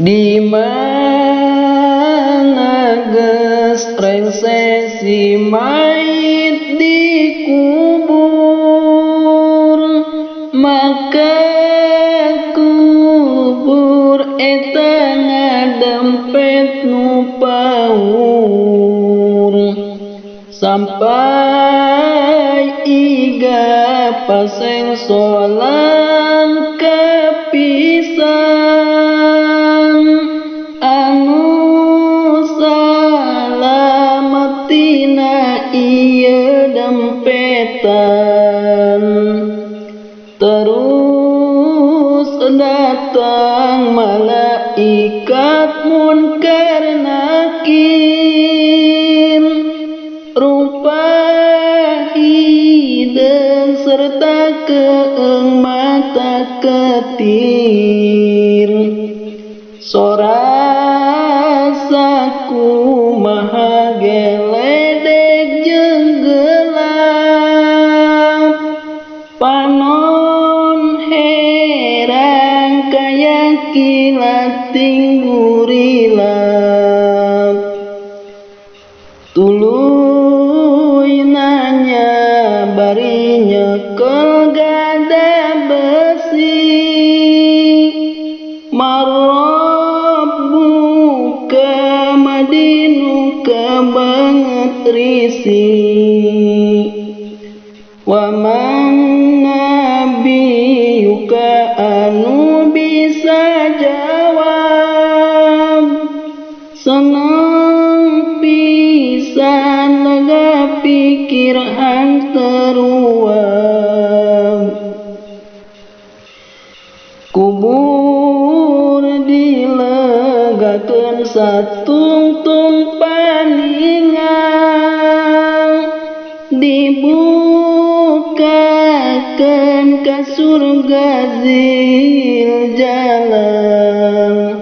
Di mana geus rengse si mayit dikubur, maka kubur eta ngadempet nu paur sampai iga paseng solang kepisan anu salamet tina ieu dempetan. Terus datang malaikat munkar nakir, rupa hideung serta keung mata ketir. Sora sakumaha geledek jeung gelap, panon herang kaya kilat ting gurilap. Tuluy nanya bari nyekel gada besi, "Marabbuka madinuka banget risih, waman nabiyuka?" Anu bisa jawab seneng pisan, lega pikir hanteruab. Kubur dilegakeun satungtung paningal, dibukakeun ka surga zil jalal.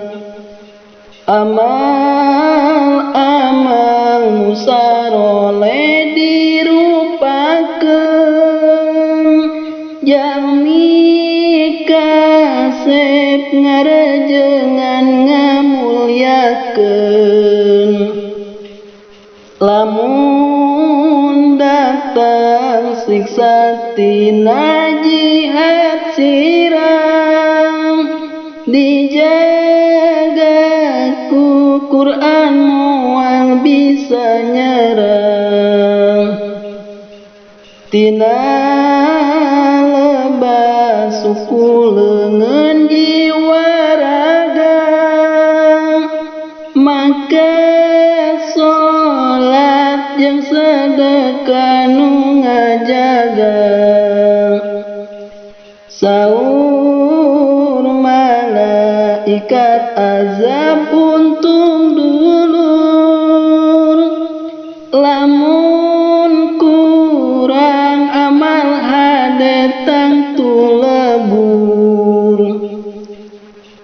Amal amal nu saroleh dirupakeun, jalmi kasep ngarejengan ngamulyakeun. Lamun datang siksa tina jihad sirang, dijaga ku Quran moal bisa nyerang. Tina lebah suku leungeun jiwa raga, maka salat jeung sedekah nu ngajaga. Saur malaikat azab, "Untung dulur, lamun kurang amal hade tangtu lebur."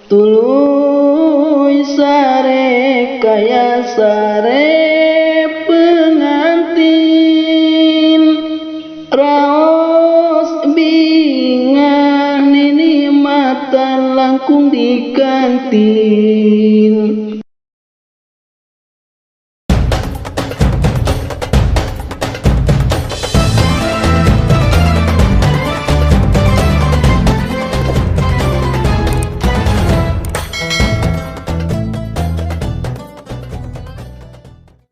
Tuluy sare kaya sare pengantin, raos bingah ninimatan langkung di kantin.